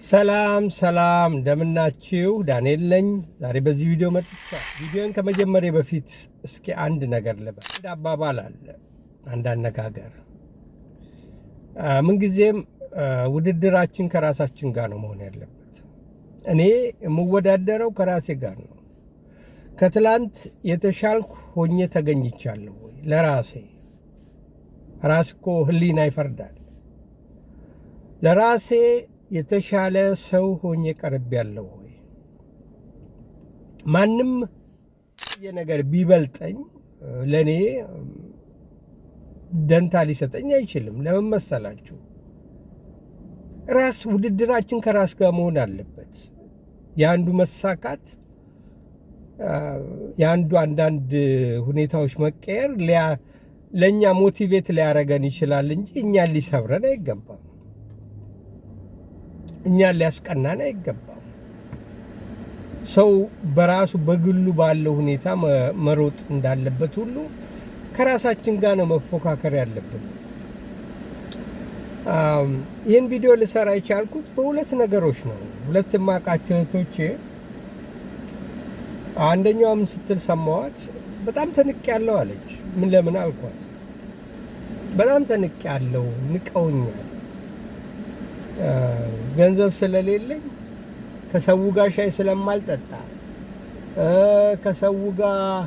ሰላም ሰላም፣ እንደምናችሁ? ዳንኤል ነኝ። ዛሬ በዚህ ቪዲዮ መጥቻለሁ። ቪዲዮን ከመጀመሪያ በፊት እስኪ አንድ ነገር ልበል። አንድ አባባል አለ፣ አንድ አነጋገር። ምንጊዜም ውድድራችን ከራሳችን ጋር ነው መሆን ያለበት። እኔ የምወዳደረው ከራሴ ጋር ነው። ከትላንት የተሻልኩ ሆኜ ተገኝቻለሁ ወይ? ለራሴ ራስ እኮ ሕሊና ይፈርዳል። ለራሴ የተሻለ ሰው ሆኜ ቀርቤያለሁ ወይ? ማንም የነገር ቢበልጠኝ ለእኔ ደንታ ሊሰጠኝ አይችልም። ለምን መሰላችሁ? ራስ ውድድራችን ከራስ ጋር መሆን አለበት። የአንዱ መሳካት፣ የአንዱ አንዳንድ ሁኔታዎች መቀየር ለእኛ motivate ሊያረገን ይችላል እንጂ እኛን ሊሰብረን አይገባም። እኛን ሊያስቀናን አይገባም። ሰው በራሱ በግሉ ባለው ሁኔታ መሮጥ እንዳለበት ሁሉ ከራሳችን ጋር ነው መፎካከር ያለብን። ይህን ቪዲዮ ልሰራ የቻልኩት በሁለት ነገሮች ነው። ሁለት የማውቃቸው እህቶቼ፣ አንደኛዋ ምን ስትል ሰማዋት? በጣም ተንቄያለሁ አለች። ምን ለምን አልኳት። በጣም ተንቄያለሁ፣ ንቀውኛል። ገንዘብ ስለሌለኝ፣ ከሰው ጋር ሻይ ስለማልጠጣ፣ ከሰው ጋር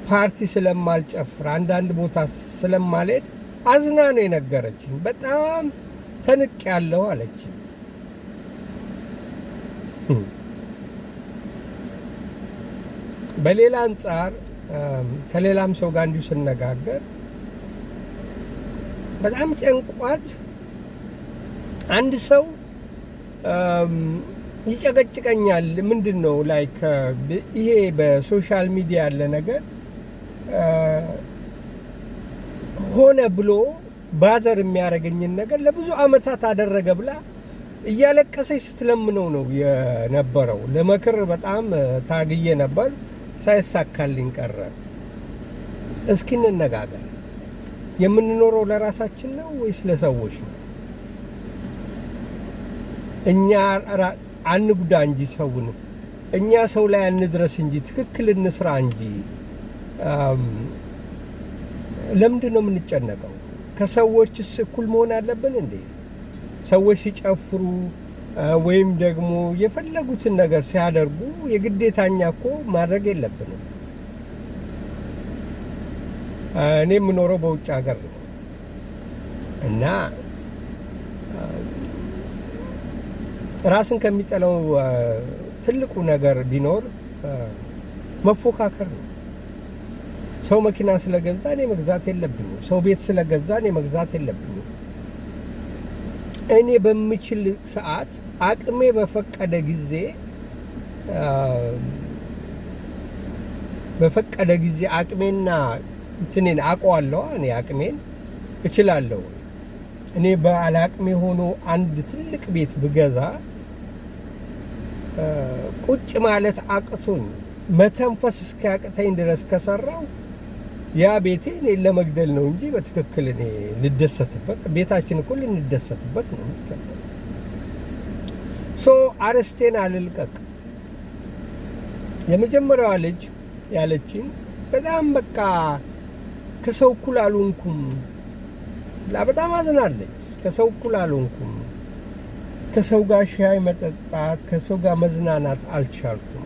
ፓርቲ ስለማልጨፍር፣ አንዳንድ ቦታ ስለማልሄድ አዝና ነው የነገረችኝ። በጣም ተንቄያለሁ አለችኝ። በሌላ አንጻር ከሌላም ሰው ጋር እንዲሁ ስነጋገር በጣም ጨንቋት አንድ ሰው ይጨቀጭቀኛል። ምንድን ነው like ይሄ በ social media ያለ ነገር ሆነ ብሎ bother የሚያደርገኝን ነገር ለብዙ አመታት አደረገ ብላ እያለቀሰች ስትለምነው ነው የነበረው። ለመክር በጣም ታግዬ ነበር፣ ሳይሳካልኝ ቀረ። እስኪ እንነጋገር። የምንኖረው ለራሳችን ነው ወይስ ለሰዎች ነው? እኛ አንጉዳ እንጂ ሰውን፣ እኛ ሰው ላይ አንድረስ እንጂ፣ ትክክል እንስራ እንጂ፣ ለምንድን ነው የምንጨነቀው? ከሰዎችስ እኩል መሆን አለብን እንዴ? ሰዎች ሲጨፍሩ ወይም ደግሞ የፈለጉትን ነገር ሲያደርጉ የግዴታ እኛ እኮ ማድረግ የለብንም። እኔ የምኖረው በውጭ ሀገር ነው እና ራስን ከሚጠላው ትልቁ ነገር ቢኖር መፎካከር ነው። ሰው መኪና ስለገዛ እኔ መግዛት የለብኝም። ሰው ቤት ስለገዛ እኔ መግዛት የለብኝም። እኔ በምችል ሰዓት፣ አቅሜ በፈቀደ ጊዜ አቅሜና እንትኔን አውቀዋለሁ። እኔ አቅሜን እችላለሁ። እኔ ባለ አቅሜ ሆኖ አንድ ትልቅ ቤት ብገዛ ቁጭ ማለት አቅቶኝ መተንፈስ እስኪያቅተኝ ድረስ ከሰራው ያ ቤቴ እኔን ለመግደል ነው እንጂ በትክክል እኔ ልደሰትበት፣ ቤታችን እኮ ልንደሰትበት ነው የሚገባው። So አርስቴን አልልቀቅ። የመጀመሪያዋ ልጅ ያለችኝ በጣም በቃ ከሰው እኩል አልሆንኩም ብላ በጣም አዝናለች። ከሰው እኩል አልሆንኩም፣ ከሰው ጋር ሻይ መጠጣት፣ ከሰው ጋር መዝናናት አልቻልኩም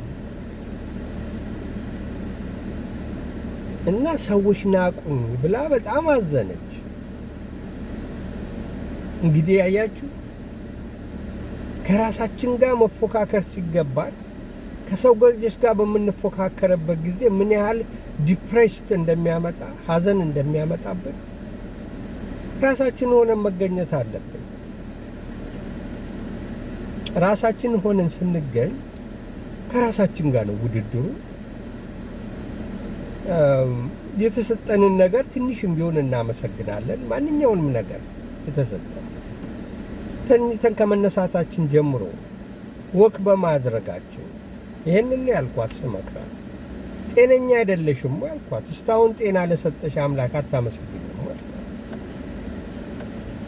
እና ሰዎች ናቁኝ ብላ በጣም አዘነች። እንግዲህ ያያችሁ፣ ከራሳችን ጋር መፎካከር ሲገባን ከሰው ጋር በምንፎካከርበት ጊዜ ምን ያህል depressed እንደሚያመጣ፣ ሀዘን እንደሚያመጣብን። ራሳችን ሆነን መገኘት አለብን። ራሳችን ሆነን ስንገኝ ከራሳችን ጋር ነው ውድድሩ። የተሰጠንን ነገር ትንሽም ቢሆን እናመሰግናለን። ማንኛውንም ነገር የተሰጠን፣ ተኝተን ከመነሳታችን ጀምሮ walk በማድረጋችን። ይህንን ያልኳት ስመክራት፣ ጤነኛ አይደለሽም አልኳት። እስካሁን ጤና ለሰጠሽ አምላክ አታመሰግኝም አልኳት።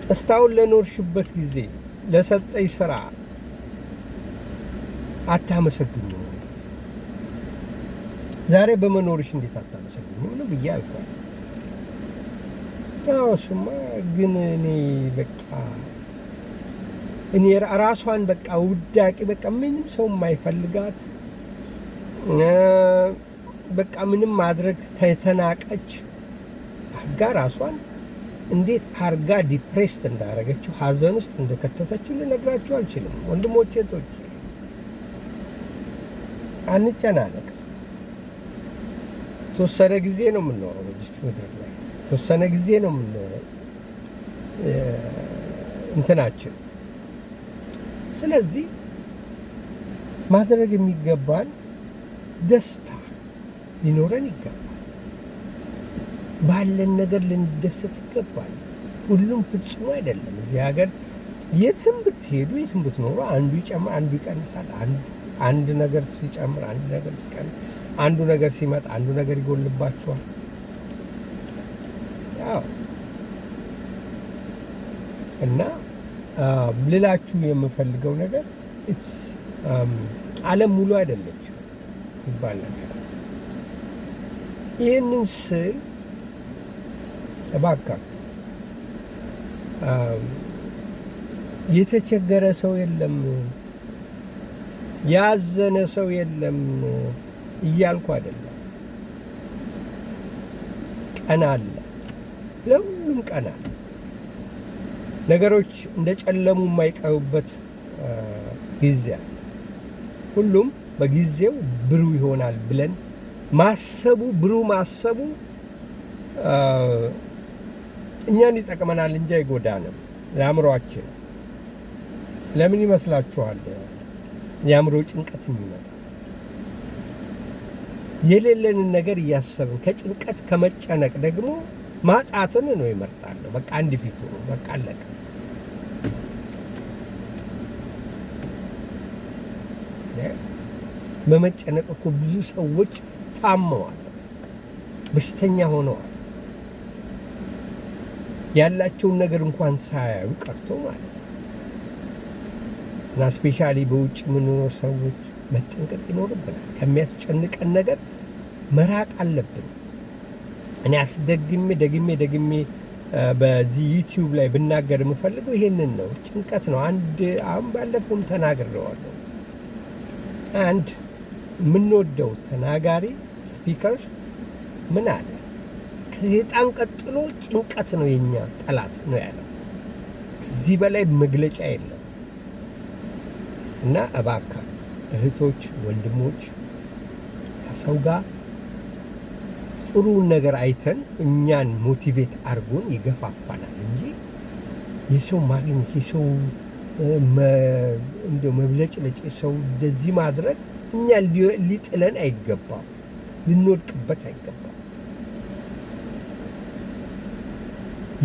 እስካሁን ለኖርሽበት ጊዜ ለሰጠኝ ስራ አታመሰግኝም ወይ? ዛሬ በመኖርሽ እንዴት አታመሰግኝም ነው ብዬ አልኳት። አዎ፣ እሱማ ግን እኔ በቃ እኔ ራሷን በቃ ውዳቂ፣ በቃ ምንም ሰው የማይፈልጋት፣ በቃ ምንም ማድረግ ተተናቀች አርጋ ራሷን እንዴት አርጋ depressed እንዳረገችው፣ ሀዘን ውስጥ እንደከተተችው ልነግራችሁ አልችልም። ወንድሞቼ፣ እህቶቼ፣ አንጨናነቅ። ተወሰነ ጊዜ ነው የምንኖረው በዚች ምድር ላይ፣ ተወሰነ ጊዜ ነው ምን እንትናችን። ስለዚህ ማድረግ የሚገባን ደስታ ሊኖረን ይገባል። ባለን ነገር ልንደሰት ይገባል። ሁሉም ፍጹም አይደለም። እዚህ ሀገር የትም ብትሄዱ፣ የትም ብትኖሩ አንዱ ይጨምር፣ አንዱ ይቀንሳል። አንድ ነገር ሲጨምር፣ አንድ ነገር ሲቀንስ፣ አንዱ ነገር ሲመጣ አንዱ ነገር ይጎልባቸዋል። ያው እና ልላችሁ የምፈልገው ነገር ዓለም ሙሉ አይደለችም ይባል ነገር። ይህንን ስል እባካችሁ የተቸገረ ሰው የለም፣ ያዘነ ሰው የለም እያልኩ አይደለም። ቀን አለ፣ ለሁሉም ቀን አለ። ነገሮች እንደ ጨለሙ የማይቀሩበት ጊዜ አለ። ሁሉም በጊዜው ብሩህ ይሆናል ብለን ማሰቡ፣ ብሩህ ማሰቡ እኛን ይጠቅመናል እንጂ አይጎዳንም። ለአእምሯችን ለምን ይመስላችኋል የአእምሮ ጭንቀት የሚመጣ? የሌለንን ነገር እያሰብን ከጭንቀት ከመጨነቅ ደግሞ ማጣትን ነው ይመርጣለሁ። በቃ አንድ ፊቱ ነው። በቃ አለቀ። በመጨነቅ እኮ ብዙ ሰዎች ታመዋል፣ በሽተኛ ሆነዋል። ያላቸውን ነገር እንኳን ሳያዩ ቀርቶ ማለት ነው። እና especially በውጭ የምንኖር ሰዎች መጠንቀቅ ይኖርብናል። ከሚያስጨንቀን ነገር መራቅ አለብን። እኔ አስደግሜ ደግሜ ደግሜ በዚህ YouTube ላይ ብናገር የምፈልገው ይሄንን ነው። ጭንቀት ነው። አንድ አሁን ባለፈውም ተናግሬዋለሁ። አንድ የምንወደው ተናጋሪ speaker ምን አለ? ከሰይጣን ቀጥሎ ጭንቀት ነው የኛ ጠላት ነው ያለው። ከዚህ በላይ መግለጫ የለም። እና እባካችሁ እህቶች፣ ወንድሞች፣ ከሰው ጋር ጥሩውን ነገር አይተን እኛን motivate አድርጎን ይገፋፋናል እንጂ የሰው ማግኘት፣ የሰው እንደው መብለጭለጭ፣ የሰው እንደዚህ ማድረግ እኛ ሊጥለን አይገባም፣ ልንወድቅበት አይገባም።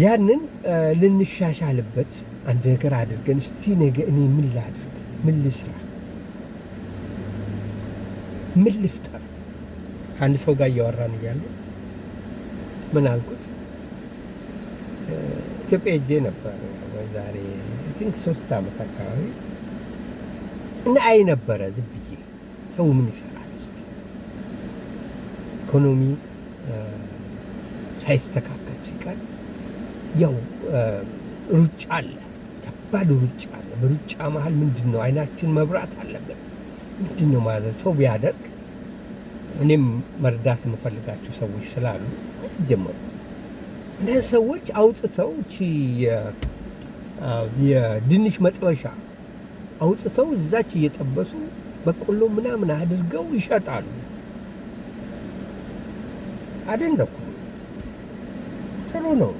ያንን ልንሻሻልበት አንድ ነገር አድርገን እስቲ ነገ እኔ ምን ላድርግ፣ ምን ልስራ፣ ምን ልፍጠር። ከአንድ ሰው ጋር እያወራን እያለ ምን አልኩት? ኢትዮጵያ ሄጄ ነበር ዛሬ I think 3 ዓመት አካባቢ እና አይ ነበረ ዝም ብዬ ሰው ምን ይሰራል እስቲ ኢኮኖሚ ሳይስተካከል ሲቀር ያው ሩጫ አለ፣ ከባድ ሩጫ አለ። በሩጫ መሀል ምንድን ነው አይናችን መብራት አለበት። ምንድን ነው ማድረግ ሰው ቢያደርግ እኔም መርዳት የምፈልጋቸው ሰዎች ስላሉ ጀመሩ። እነዚህ ሰዎች አውጥተው እቺ የድንች መጥበሻ አውጥተው እዛች እየጠበሱ በቆሎ ምናምን አድርገው ይሸጣሉ። አደነኩ። ጥሩ ነው።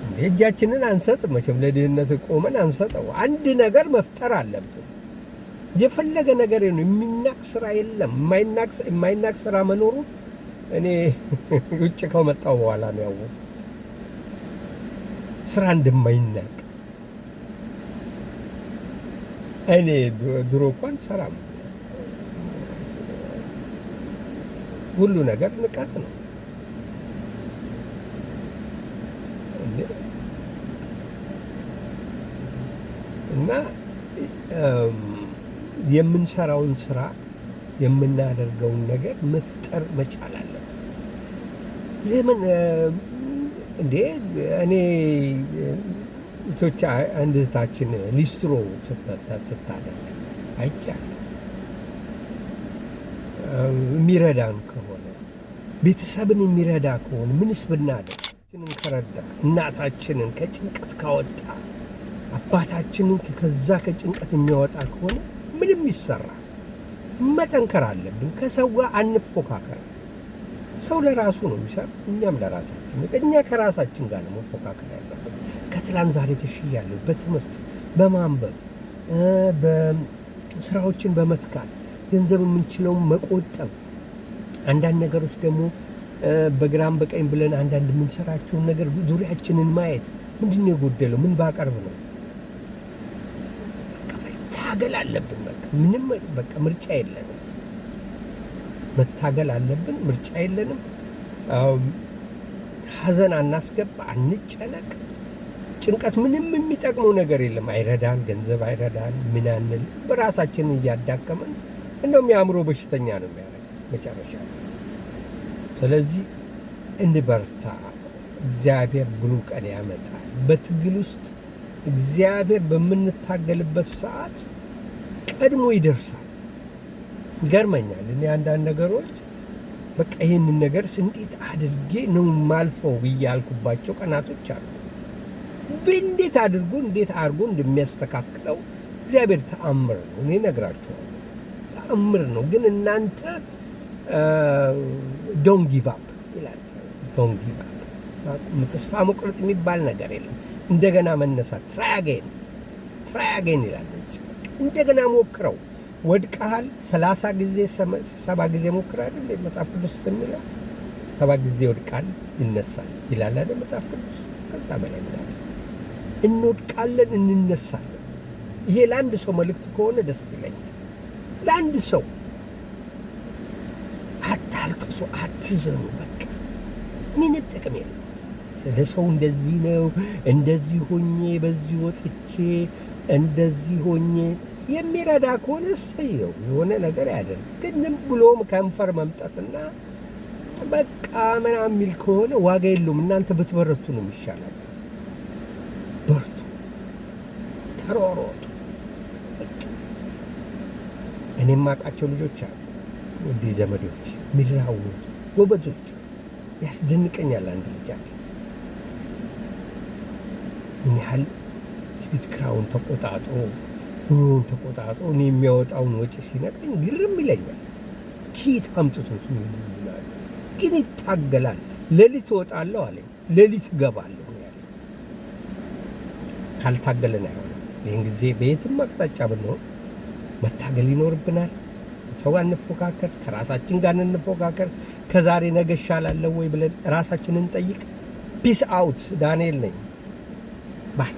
እንደ እጃችንን አንሰጥ፣ መቼም ለድህነት ቆመን አንሰጠው። አንድ ነገር መፍጠር አለብን። የፈለገ ነገር ነው። የሚናቅ ስራ የለም። የማይናቅ ስራ መኖሩ እኔ ውጭ ከመጣሁ በኋላ ነው ያወቅሁት። ስራ እንደማይናቅ እኔ ድሮ እንኳን ሰራም ሁሉ ነገር ንቀት ነው። እና የምንሰራውን ስራ፣ የምናደርገውን ነገር መፍጠር መቻል አለብን። ለምን እንዴ፣ እኔ እህቶች፣ አንድ እህታችን ሊስትሮ ስታደርግ አይቻለሁ። የሚረዳን ከሆነ፣ ቤተሰብን የሚረዳ ከሆነ፣ ምንስ ብናደርግ፣ ከረዳ፣ እናታችንን ከጭንቀት ካወጣ፣ አባታችንን ከዛ ከጭንቀት የሚያወጣ ከሆነ ምንም ይሰራ። መጠንከር አለብን። ከሰው ጋር አንፎካከር። ሰው ለራሱ ነው የሚሰራ፣ እኛም ለራሳችን። እኛ ከራሳችን ጋር ነው መፎካከር ያለብን። ከትላንት ዛሬ ተሽያለሁ፣ በትምህርት፣ በማንበብ፣ በስራዎችን በመትጋት፣ ገንዘብ የምንችለውን መቆጠብ፣ አንዳንድ ነገሮች ደግሞ በግራም በቀኝ ብለን አንዳንድ የምንሰራቸውን ነገር ዙሪያችንን ማየት፣ ምንድን ነው የጎደለው፣ ምን ባቀርብ ነው፣ በቃ መታገል አለብን። በቃ ምንም በቃ ምርጫ የለንም። መታገል አለብን። ምርጫ የለንም። ሀዘን አናስገባ፣ አንጨነቅ። ጭንቀት ምንም የሚጠቅመው ነገር የለም። አይረዳን፣ ገንዘብ አይረዳን፣ ምን አንል፣ በራሳችንን እያዳከመን እንደውም የአእምሮ በሽተኛ ነው የሚያደርግ መጨረሻ። ስለዚህ እንበርታ። እግዚአብሔር ብሩህ ቀን ያመጣል። በትግል ውስጥ እግዚአብሔር በምንታገልበት ሰዓት ቀድሞ ይደርሳል። ይገርመኛል። እኔ አንዳንድ ነገሮች በቃ ይህንን ነገር እንዴት አድርጌ ነው ማልፈው ብዬ ያልኩባቸው ቀናቶች አሉ። እንዴት አድርጎ እንደሚያስተካክለው እግዚአብሔር ተአምር ነው። እኔ እነግራችኋለሁ፣ ተአምር ነው። ግን እናንተ don't give up ይላል። Don't give up። ተስፋ መቁረጥ የሚባል ነገር የለም። እንደገና መነሳት፣ try again, try again ይላል። እንደገና ሞክረው። ወድቀሃል፣ 30 ጊዜ 7 ጊዜ ሞክር አይደል መጽሐፍ ቅዱስ የሚለው? 7 ጊዜ ይወድቃል ይነሳል ይላል አይደል መጽሐፍ ቅዱስ? ከዛ በላይ ምናለ? እንወድቃለን፣ እንነሳለን። ይሄ ለአንድ ሰው መልእክት ከሆነ ደስ ይለኛል። ለአንድ ሰው፣ አታልቅሱ፣ አትዘኑ። በቃ ምንም ጥቅም የለም። ስለ ሰው እንደዚህ ነው፣ እንደዚህ ሆኜ፣ በዚህ ወጥቼ፣ እንደዚህ ሆኜ፣ የሚረዳ ከሆነ እሰየው፣ የሆነ ነገር ያደርግ። ግን ዝም ብሎ ከንፈር መምጠጥና በቃ ምናምን የሚል ከሆነ ዋጋ የለውም። እናንተ ብትበረቱ ነው የሚሻላችሁ። በርቱ፣ ተሯሯጡ። እኔም አውቃቸው ልጆች አሉ፣ እንዲህ ዘመዶች የሚራወጡ ጎበዞች፣ ያስደንቀኛል። አንድ ልጅ አለ፣ ምን ያህል የቤት ኪራዩን ተቆጣጥሮ፣ ኑሮውን ተቆጣጥሮ፣ እኔ የሚያወጣውን ወጪ ሲነግረኝ ግርም ይለኛል። ኪት አምጥቶት ነው ይላል፣ ግን ይታገላል። ሌሊት እወጣለሁ አለኝ፣ ሌሊት እገባለሁ ነው ያለኝ። ካልታገለን አይሆንም። ይህን ጊዜ በየትም አቅጣጫ ብንሆን መታገል ይኖርብናል። ሰው ጋር እንፎካከር፣ ከራሳችን ጋር እንፎካከር። ከዛሬ ነገ እሻላለሁ ወይ ብለን ራሳችንን እንጠይቅ። Peace out። ዳንኤል ነኝ። Bye.